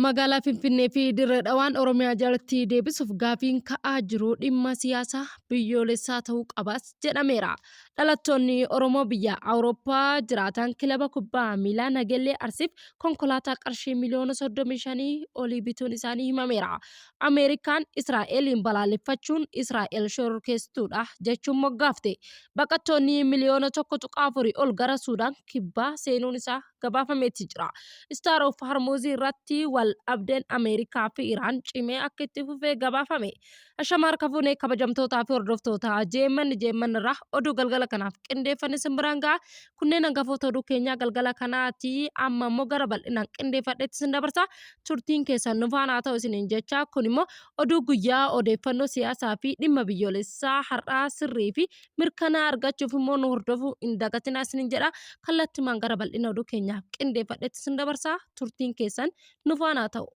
Magaalaa Finfinnee fi Dirree Dhawaan Oromiyaa jalatti deebisuuf gaafiin ka'aa jiru dhimma siyaasaa biyyoolessaa ta'uu qabas jedhameera. Dhalattoonni Oromoo biyya Awurooppaa jiraatan kilaba kubbaa miilaa Nagellee Arsiif konkolaataa qarshii miliyoona 35 olii bituun isaanii himameera. Ameerikaan Israa'eliin balaaleffachuun Israa'el shororkeessituudha jechuun moggaafte. Baqattoonni miliyoona 1.4 ol gara Suudaan kibbaa seenuun isaa gabaafameeti jira. Star of Hormuz irratti wal dhabdeen Ameerikaa fi Iraan cimee akka itti fufee gabaafame. Ashama harka fuunee kabajamtootaa fi hordoftoota JMN JMN irraa oduu galgala kanaaf qindeeffanne isin biraan ga'a. Kunneen hangafoota oduu keenyaa galgala kanaati. Amma immoo gara bal'inaan qindeeffadheetti isin dabarsa. Turtiin keessan nu faana haa ta'u isiniin jecha kun immoo oduu guyyaa odeeffannoo siyaasaa fi dhimma biyyoolessaa har'aa sirrii fi mirkanaa argachuuf immoo nu hordofuu hin dagatinaa isiniin jedha. Kallattimaan gara bal'ina oduu keenyaaf qindeeffadhetti isin dabarsa. Turtiin keessan nu faana haa ta'u.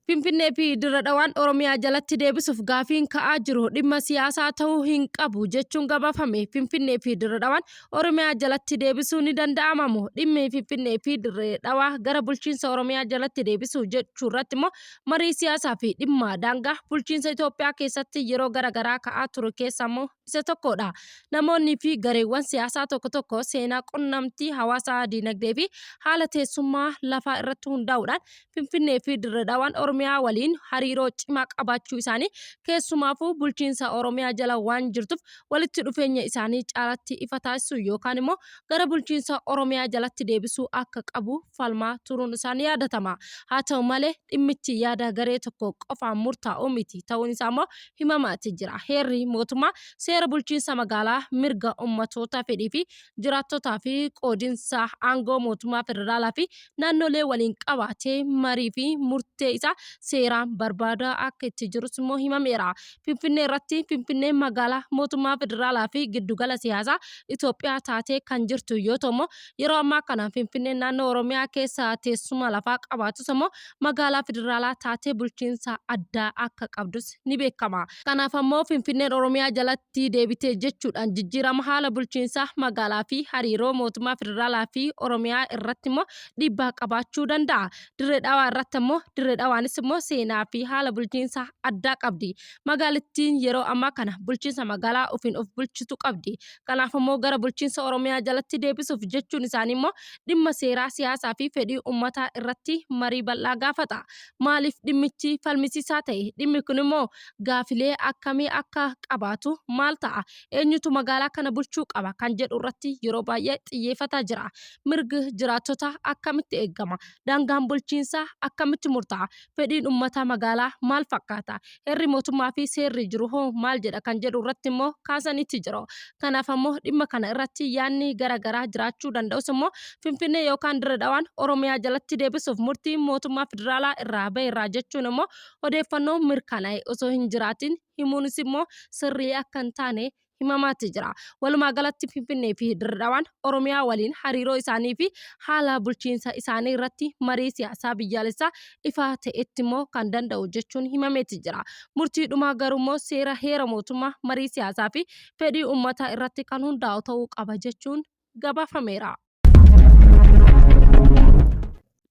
Finfinnee fi Dirra Dhawaan Oromiyaa jalatti deebisuuf gaafiin ka'aa jiru dhimma siyaasaa ta'uu hin qabu jechuun gabaafame. Finfinnee fi Dirra Dhawaan Oromiyaa jalatti deebisuu ni danda'ama moo? Dhimmi Finfinnee fi Dirree Dhawaa gara bulchiinsa Oromiyaa jalatti deebisuu jechuu irratti immoo marii siyaasaa fi dhimma daangaa bulchiinsa Itoophiyaa keessatti yeroo gara garaa ka'aa ture keessaa immoo isa tokkodha. Namoonni fi gareewwan siyaasaa tokko tokko seenaa qunnamtii hawaasaa, diinagdee fi haala teessummaa lafaa irratti hundaa'uudhaan Finfinnee fi Dirre Dhawaan Oromiyaa waliin hariiroo cimaa qabaachuu isaanii keessumaafuu bulchiinsa Oromiyaa jala waan jirtuuf walitti dhufeenya isaanii caalatti ifa taasisuu yookaan immoo gara bulchiinsa Oromiyaa jalatti deebisuu akka qabu falmaa turuun isaa ni yaadatama. Haa ta'u malee dhimmichi yaada garee tokko qofaan murtaa'u miti ta'uun isaa immoo himamaati jira. Heerri mootummaa seera bulchiinsa magaalaa mirga ummattoota fedhii fi jiraattotaa fi qoodinsa aangoo mootummaa federaalaa fi naannolee waliin qabaatee marii fi murtee isaa seeraan barbaadaa akka itti jirus immoo himameera. Finfinnee irratti Finfinneen magaalaa mootummaa federaalaa fi giddugala siyaasaa Itoophiyaa taatee kan jirtu yoo ta'u immoo yeroo ammaa kana Finfinneen naannoo Oromiyaa keessa teessuma lafaa qabaatus immoo magaalaa federaalaa taatee bulchiinsa addaa akka qabdus ni beekama. Kanaaf ammoo Finfinneen Oromiyaa jalatti deebite jechuudhaan jijjiirama haala bulchiinsa magaalaa fi hariiroo mootummaa federaalaa fi Oromiyaa irratti immoo dhiibbaa qabaachuu danda'a. Dirree Dhawaa irratti ammoo Dirree Dhawaanis immoo seenaa fi haala bulchiinsa addaa qabdi. Magaalittiin yeroo ammaa kana bulchiinsa magaalaa ofiin of bulchitu qabdi. Kanaaf ammoo gara bulchiinsa Oromiyaa jalatti deebisuuf jechuun isaanii immoo dhimma seeraa, siyaasaa fi fedhii uummataa irratti marii bal'aa gaafata. Maaliif dhimmichi falmisiisaa ta'e? Dhimmi kun immoo gaafilee akkamii akka qabaatu maal ta'a? Eenyutu magaalaa kana bulchuu qaba? Kan jedhu irratti yeroo baay'ee xiyyeeffataa jira. Mirgi jiraattotaa akkamitti eegama? Daangaan bulchiinsaa akkamitti murtaa'a? Fedhiin uummataa magaalaa maal fakkaata? Heerri mootummaa fi seerri jiru hoo maal jedha kan jedhu irratti immoo kaasaniiti jiru. Kanaaf ammoo dhimma kana irratti yaadni gara garaa jiraachuu danda'us immoo Finfinnee yookaan Dirre Dhawaan Oromiyaa jalatti deebisuuf murtiin mootummaa federaalaa irraa baheerraa jechuun immoo odeeffannoo mirkanaa'e osoo hin jiraatin himuunis immoo sirrii akka hin taane himamaatti jira. Walumaa galatti Finfinnee fi Dirre Dhawaan Oromiyaa waliin hariiroo isaanii fi haala bulchiinsa isaanii irratti marii siyaasaa biyyaalessaa ifaa ta'etti immoo kan danda'u jechuun himameeti jira. Murtii dhumaa garuu immoo seera heera mootummaa marii siyaasaa fi fedhii uummataa irratti kan hundaa'u ta'uu qaba jechuun gabaafameera.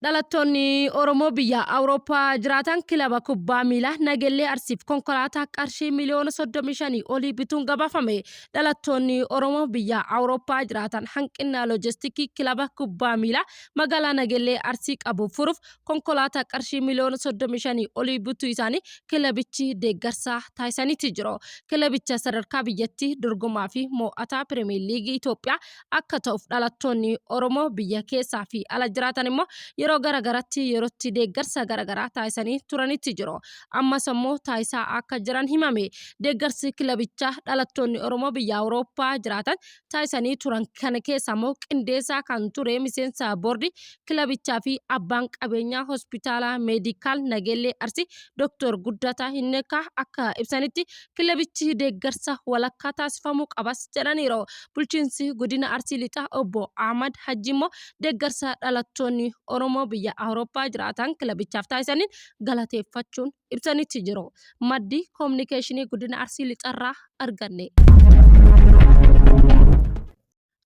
Dhalattoonni Oromoo biyya Awurooppaa jiraatan kilaba kubbaa miilaa Nagellee Arsiif konkolaataa qarshii miliyoona 35 olii bituun gabaafame. Dhalattoonni Oromoo biyya Awurooppaa jiraatan hanqina loojistikii kilaba kubbaa miilaa magaalaa Nagellee Arsii qabu furuuf konkolaataa qarshii miliyoona 35 olii bituu isaanii kilabichi deeggarsa taasisaniiti jiru. Kilabicha sadarkaa biyyatti dorgomaa fi moo'ataa Pirimeer Liigii Itoophiyaa akka ta'uuf dhalattoonni Oromoo biyya keessaa fi ala jiraatan immoo yeroo gara garatti yerootti deeggarsa gara garaa taasisanii turanitti jiru. Ammas immoo taasisaa akka jiran himame. Deeggarsi kilabichaa dhalattoonni Oromoo biyya Awurooppaa jiraatan taasisanii turan kana keessa immoo qindeessaa kan ture miseensa boordii kilabichaa fi abbaan qabeenyaa hospitaala meedikaal Nageellee Arsii Dr. Guddataa Hinneekaa akka ibsanitti kilabichi deeggarsa walakkaa taasifamuu qabas jedhaniiru. Bulchiinsi godina Arsii Lixaa obbo Ahmad Hajji immoo deeggarsa dhalattoonni Oromoo biyya Awurooppaa jiraatan kilabichaaf taasisaniin galateeffachuun ibsanitti jiru. Maddi koominikeeshinii godina Arsii Lixarraa arganne.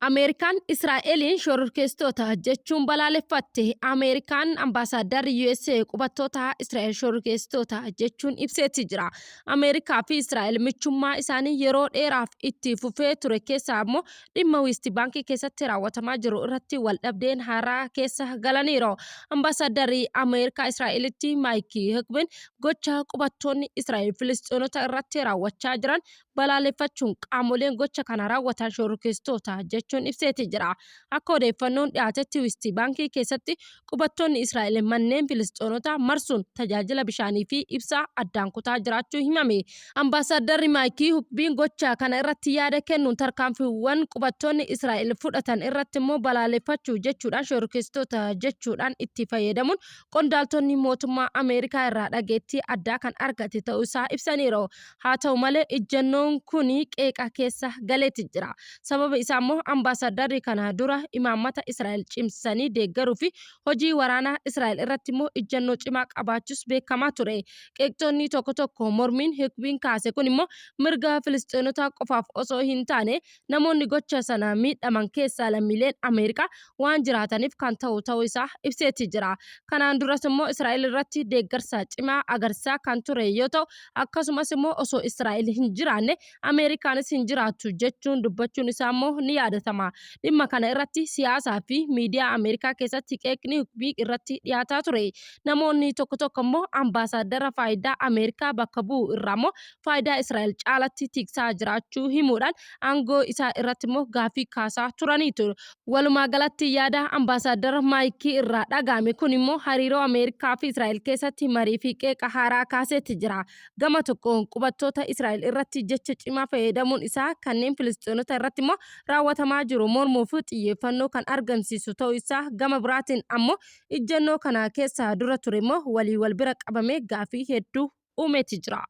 Ameerikaan Israa'eliin shororkeessitoota jechuun balaaleffatte. Ameerikaan ambaasaaddarri USA qubattoota Israa'el shororkeessitoota jechuun ibseetti jira. Ameerikaa fi Israa'el michummaa isaanii yeroo dheeraaf itti fufee ture keessaa immoo dhimma Weest Baankii keessatti raawwatamaa jiru irratti waldhabdeen haaraa keessa galaniiru. Ambaasaaddarri Ameerikaa Israa'elitti Maayikii Hukbin gocha qubattoonni Israa'el Filisxeenota irratti raawwachaa jiran balaaleffachuun qaamoleen gocha kana raawwatan shororkeessitoota jechuun ibseeti jira. Akka odeeffannoon dhiyaatetti Wisti Baankii keessatti qubattoonni Israa'el manneen Filisxeenotaa marsuun tajaajila bishaanii fi ibsaa addaan kutaa jiraachuu himame. Ambaasaaddarri Maayikii Hukbiin gocha kana irratti yaada kennuun tarkaanfiiwwan qubattoonni Israa'el fudhatan irratti immoo balaaleffachuu jechuudhaan shororkeessitoota jechuudhaan itti fayyadamuun qondaaltonni mootummaa Ameerikaa irraa dhageettii addaa kan argate ta'uu isaa ibsaniiru. Haa ta'u malee ijjannoon kun qeeqa keessa galeeti jira. Sababa isaa immoo ambaasaaddarri kana dura imaammata Israa'el cimsanii deeggaruu fi hojii waraanaa Israa'el irratti immoo ijjannoo cimaa qabaachuus beekamaa ture. Qeeqxonni tokko tokko mormiin Hukbiin kaase kun immoo mirga Filisxeenotaa qofaaf osoo hin taane namoonni gocha sana miidhaman keessaa lammiileen Ameerikaa waan jiraataniif kan ta'u ta'uu isaa ibseeti jira. Kanaan duras immoo Israa'el irratti deeggarsa cimaa agarsiisaa kan ture yoo ta'u akkasumas immoo osoo Israa'el hin jiraanne Ameerikaanis hin jiraattu jechuun dubbachuun isaa immoo ni yaadatama. Dhimma kana irratti siyaasaa fi miidiyaa Ameerikaa keessatti qeeqni Hukbii irratti dhiyaataa ture. Namoonni tokko tokko immoo ambaasaaddara faayidaa Ameerikaa bakka bu'u irraa immoo faayidaa Israa'el caalatti tiksaa jiraachuu himuudhaan aangoo isaa irratti immoo gaaffii kaasaa turaniitu. Walumaa galatti yaada ambaasaaddara Maayikii irraa dhaga'ame kun immoo hariiroo Ameerikaa fi Israa'el keessatti marii fi qeeqa haaraa kaaseetti jira. Gama tokkoon qubattoota Israa'el irratti jecha cimaa fayyadamuun isaa kanneen Filisxeenota irratti immoo raawwatamaa jiru mormuuf xiyyeeffannoo kan argamsiisu ta'uu isaa gama biraatiin ammoo ijjannoo kana keessa dura ture immoo walii wal bira qabamee gaaffii hedduu uumeeti jira.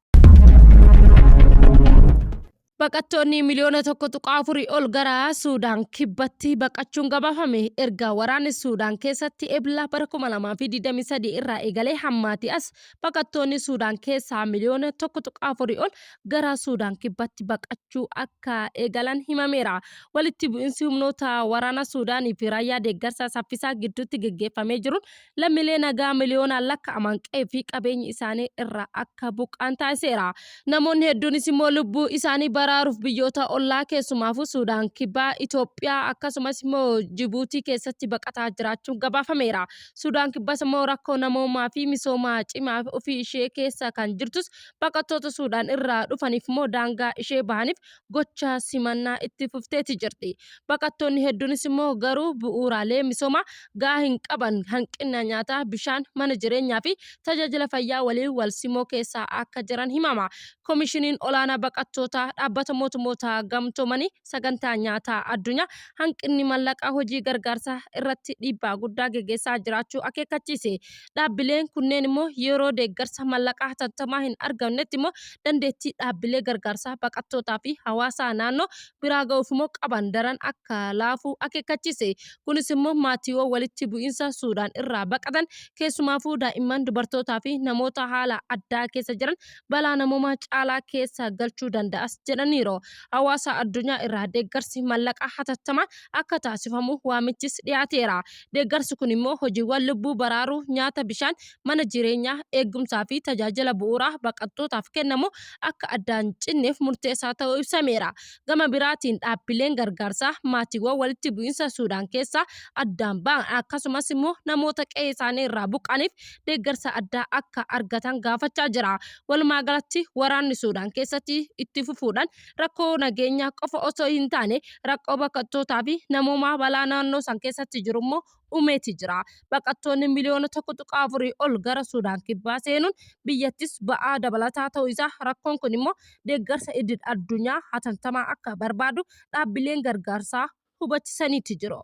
Baqattoonni miliyoona 1.4 ol gara Suudaan Kibbatti baqachuun gabaafame. Erga waraanni Suudaan keessatti Ebla bara 2023 irraa eegalee hammaati as baqattoonni Suudaan keessaa miliyoona 1.4 ol gara Suudaan Kibbatti baqachuu akka eegalan himameera. Walitti bu'insi humnoota waraana Suudaanii fi raayyaa deeggarsa saffisaa gidduutti geggeeffamee jiruun lammiilee nagaa miliyoonaan lakka'aman qe'ee fi qabeenyi isaanii irraa akka buqqa'an taasiseera. Namoonni hedduunis immoo lubbuu isaanii baraaruuf biyyoota ollaa keessumaafuu Suudaan Kibbaa, Itoophiyaa akkasumas immoo Jibuutii keessatti baqataa jiraachuun gabaafameera. Suudaan Kibbaas immoo rakkoo namoomaa fi misoomaa cimaa ofii ishee keessa kan jirtus baqattoota Suudaan irraa dhufaniif immoo daangaa ishee bahaniif gocha simannaa itti fufteeti jirti. Baqattoonni hedduunis immoo garuu bu'uuraalee misoomaa gahaa hin qaban hanqina nyaataa, bishaan, mana jireenyaa fi tajaajila fayyaa waliin wal simoo keessa akka jiran himama. Komishiniin Olaanaa Baqattootaa Dhaabbata Mootummoota Gamtoomanii Sagantaa Nyaataa Addunyaa hanqinni mallaqaa hojii gargaarsaa irratti dhiibbaa guddaa geggeessaa jiraachuu akeekkachiise. Dhaabbileen kunneen immoo yeroo deeggarsa mallaqaa hatattamaa hin argamnetti immoo dandeettii dhaabbilee gargaarsaa baqattootaa fi hawaasaa naannoo biraa ga'uuf immoo qaban daran akka laafu akeekkachiise. Kunis immoo maatiiwwan walitti bu'iinsa Suudaan irraa baqatan keessumaafuu daa'imman, dubartootaa fi namoota haala addaa keessa jiran balaa namoomaa caalaa keessa galchuu danda'as jedhaniiru. Hawaasa addunyaa irraa deeggarsi mallaqaa hatattamaan akka taasifamu waamichis dhiyaateera. Deeggarsi kun immoo hojiiwwan lubbuu baraaruu, nyaata, bishaan, mana jireenyaa, eegumsaa fi tajaajila bu'uuraa baqattootaaf kennamu akka addaan hin cinneef murteessaa ta'uu ibsameera. Gama biraatiin dhaabbileen gargaarsaa maatiiwwan walitti bu'iinsa Suudaan keessaa addaan ba'an akkasumas immoo namoota qe'ee isaanii irraa buqqa'aniif deeggarsa addaa akka argatan gaafachaa jira. Walumaa galatti waraanni Suudaan keessatti itti fufuudhaan rakkoo nageenyaa qofa osoo hin taane rakkoo baqattootaa fi namoomaa balaa naannoo san keessatti jiru immoo uumeeti jira. Baqattoonni miliyoona 1.4 ol gara Suudaan Kibbaa seenuun biyyattis ba'aa dabalataa ta'uu isaa rakkoon kun immoo deeggarsa idil addunyaa hatantamaa akka barbaadu dhaabbileen gargaarsaa hubachisaniiti jiru.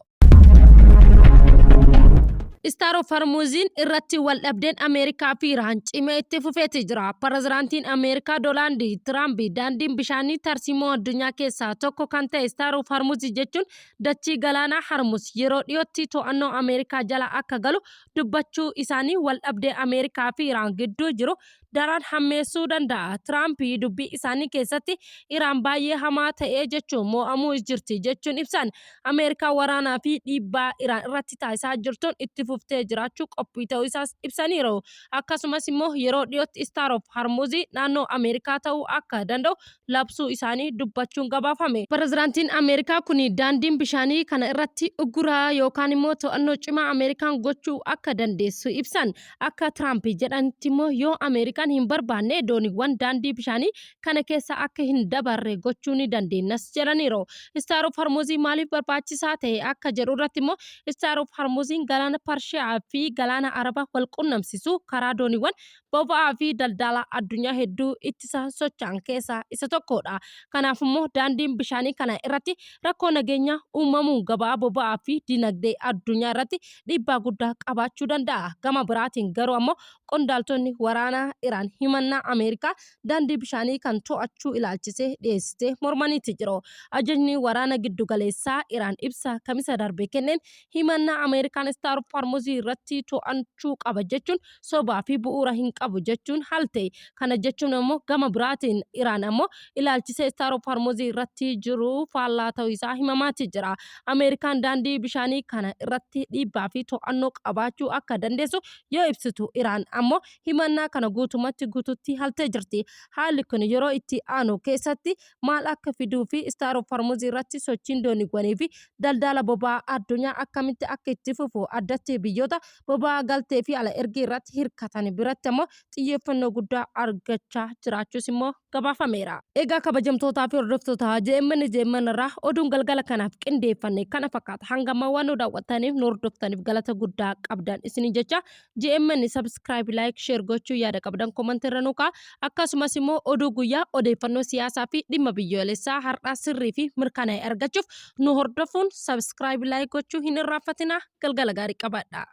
Istaar of Hormuuziin irratti wal dhabdeen Ameerikaa fi Iraan cimee itti fufeeti jira. Pirezidaantiin Ameerikaa Doonaald Tiraamp daandiin bishaanii tarsiimoo addunyaa keessaa tokko kan ta'e Istaar of Hormuuz jechuun dachii galaanaa Hormuuz yeroo dhiyootti to'annoo Ameerikaa jala akka galu dubbachuu isaanii wal dhabdee Ameerikaa fi Iraan gidduu jiru daran hammeessuu danda'a. Tiraamp dubbii isaanii keessatti Iraan baay'ee hamaa ta'ee jechuun mo'amuu jirti jechuun ibsan. Ameerikaan waraanaa fi dhiibbaa Iraan irratti taasisaa jirtuun itti fuftee jiraachuu qophii ta'uu isaas ibsaniiru. Akkasumas immoo yeroo dhiyootti Strait of Hormuz naannoo Ameerikaa ta'uu akka danda'u labsuu isaanii dubbachuun gabaafame. Pirezidaantiin Ameerikaa kun daandiin bishaanii kana irratti uguraa yookaan immoo to'annoo cimaa Ameerikaan gochuu akka dandeessu ibsan. Akka Tiraamp jedhanitti immoo yoo Ameerikaan hin barbaanne dooniiwwan daandii bishaanii kana keessa akka hin dabarre gochuu ni dandeenyas jedhaniiru. Strait of Hormuz maaliif barbaachisaa ta'e akka jedhu irratti immoo, Strait of Hormuziin galaana Parshiyaa fi galaana Arabaa wal qunnamsiisu karaa dooniiwwan boba'aa fi daldala addunyaa hedduu ittisa socho'an keessaa isa tokkodha. Kanaaf immoo daandiin bishaanii kana irratti rakkoo nageenyaa uumamuun gabaa boba'aa fi dinagdee addunyaa irratti dhiibbaa guddaa qabaachuu danda'a. Gama biraatiin garuu ammoo qondaaltonni waraanaa Iraan himannaa Ameerikaa daandii bishaanii kan to'achuu ilaalchisee dhiyeessitee mormaniiti jiru. Ajajni waraana giddu galeessaa Iraan ibsa Kamisa darbe kenneen himannaa Ameerikaan Strait of Hormuz irratti to'achuu qaba jechuun sobaa fi bu'uura hin qabu jechuun halte. Kana jechuun ammoo gama biraatiin Iraan ammoo ilaalchisee Strait of Hormuz irratti jiru faallaa ta'uu isaa himamaati jira. Ameerikaan daandii bishaanii kana irratti dhiibbaa fi to'annoo qabaachuu akka dandeessu yoo ibsitu, Iraan ammoo himannaa kana guutumatti guututti haltee jirti. Haalli kun yeroo itti aanu keessatti maal akka fiduu fi Strait of Hormuz irratti sochiin dooniiwwanii fi daldala boba'aa addunyaa akkamitti akka itti fufu addatti biyyoota boba'aa galtee fi ala ergii irratti hirkatan biratti ammoo xiyyeeffannoo guddaa argachaa jiraachuus immoo gabaafameera. Egaa kabajamtootaa fi hordoftoota JMN JMN irraa oduun galgala kanaaf qindeeffanne kana fakkaata. Hanga ammaa waan nu daawwattaniif, nu hordoftaniif galata guddaa qabdan isinii jecha, JMN subscribe, like, share gochuu, yaada qabdan comment irra nu ka'a. Akkasumas immoo oduu guyyaa, odeeffannoo siyaasaa fi dhimma biyyoolessaa har'aa sirrii fi mirkanaa'e argachuuf nu hordofuun subscribe, like gochuu hin irraanfatinaa. Galgala gaarii qabaadha.